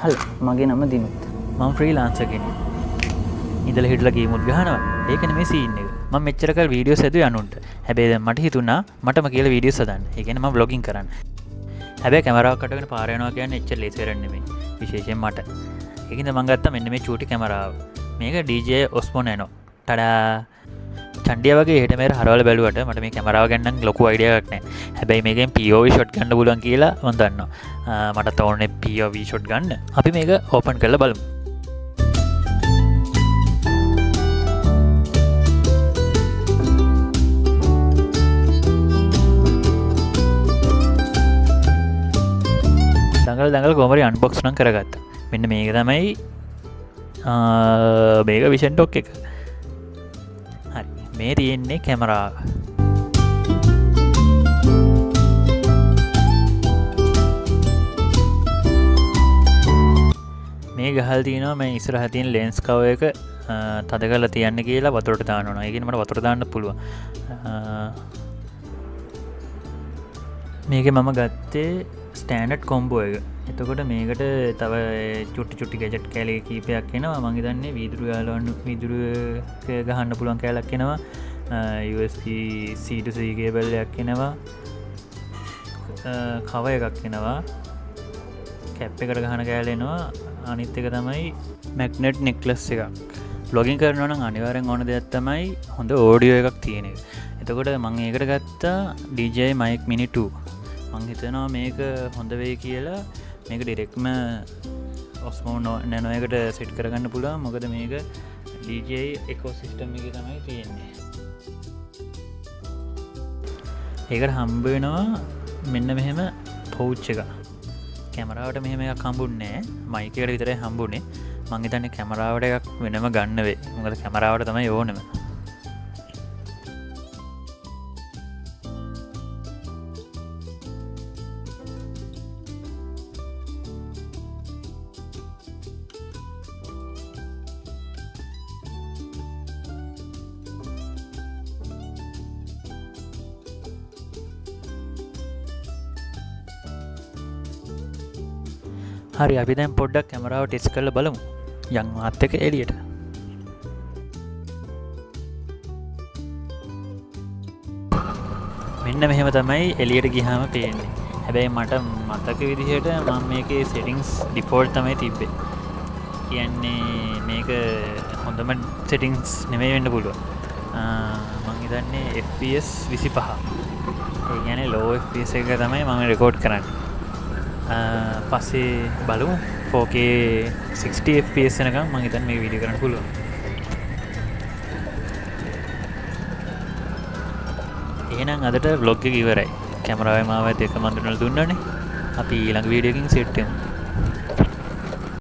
Hello, මගේ නම දිනුත්. මම ෆ්‍රීලාන්සර් කෙනෙක්. ඉඳලා හිටලා ගේමුත් ගහනවා. ඒක නෙමෙයි සීන් එක. මම මෙච්චර කල් වීඩියෝස් හැදුවේ අනුන්ට. හැබැයි දැන් මට හිතුණා මටම කියලා වීඩියෝස් හදන්න. ඒ කියන්නේ මම ව්ලොගින් කරන්න. හැබැයි කැමරාවක් අටගෙන පාර යනවා කියන්නේ එච්චර ලේසි වැඩක් නෙමෙයි. විශේෂයෙන් මට. ඒකින්ද මං ගත්තා මෙන්න මේ චූටි කැමරාව. මේක DJI Osmo Nano. ටඩා. චණ්ඩිය වගේ එහෙට මෙහෙට හරවලා බැලුවට මට මේ කැමරාව ගැන නම් ලොකු අයිඩියා එකක් නෑ. හැබැයි මේකෙන් POV shot ගන්න පුළුවන් කියලා මං දන්නවා. මටත් ඕනේ POV shot ගන්න. අපි මේක ඕපන් කරලා බලමු. දඟල දඟල කොහොම හරි අන්බොක්ස් නම් කරගත්තා. මෙන්න මේක තමයි මේක විෂන් ඩොක් එක. හරි, මේ තියෙන්නේ කැමරාව. මේ ගහල් තියෙනවා මේ ඉස්සරහ තියෙන ලෙන්ස් කවර් එක තද කරලා තියන්න කියලා වතුරට දාන්න ඕන. ඒ කියන්නේ මට වතුරට දාන්න පුළුවන්. මේකේ මම ගත්තේ ස්ටෑන්ඩඩ් කොම්බෝ එක. එතකොට මේකට තව චුට්ටි චුට්ටි ගැජට් කෑලි කීපයක් එනවා. මං හිතන්නේ වීදුරු ගාලවන්න වීදුරු ගහන්න පුළුවන් කෑල්ලක් එනවා. USB C to C cable එකක් එනවා. කවර් එකක් එනවා. කැප් එකට ගහන කෑල්ල එනවා. අනිත් එක තමයි මැග්නට් නෙක්ලස් එකක්. ව්ලොගින් කරනවා නම් අනිවාර්යෙන් ඕන දෙයක් තමයි හොඳ ඔඩියෝ එකක් තියෙන එක. එතකොට මං ඒකට ගත්තා DJI Mic Mini 2. මං හිතනවා මේක හොඳ වෙයි කියලා. මේක ඩිරෙක්ට්ම Osmo Nano එකට සෙට් කරගන්න පුළුවන්. මොකද මේක DJI ecosystem එකේ තමයි තියෙන්නේ. ඒකට හම්බ වෙනවා මෙන්න මෙහෙම පවුච් එකක්. කැමරාවට මෙහෙම එකක් හම්බුන්නේ නෑ. මයික් එකට විතරයි හම්බුනේ. මං හිතන්නේ කැමරාවට එකක් වෙනම ගන්න වෙයි. මොකද කැමරාවට තමයි ඕනෙම. හරි, අපි දැන් පොඩ්ඩක් කැමරාව ටෙස්ට් කරලා බලමු. යන් මාත් එක්ක එළියට. මෙන්න මෙහෙම තමයි එළියට ගියාම පේන්නේ. හැබැයි මට මතක විදිහට මම මේකේ සෙටින්ග්ස් ඩිෆෝල්ට් තමයි තිබ්බේ. කියන්නේ මේක හොඳම සෙටින්ග්ස් නෙමෙයි වෙන්න පුළුවන්. මං හිතන්නේ FPS 25. ඒ කියන්නේ ලෝ FPS එක තමයි මම රෙකෝඩ් කරන්නේ. පස්සේ බලමු 4K 60 FPS වෙනකම් මං හිතන්නේ මේ වීඩියෝ කරන්න පුළුවන්. එහෙනම් අදට vlog එක ඉවරයි. කැමරාවේ මාවත් එක මන් දුන්නානේ. අපි ඊළඟ වීඩියෝ එකකින් සෙට් වෙමු.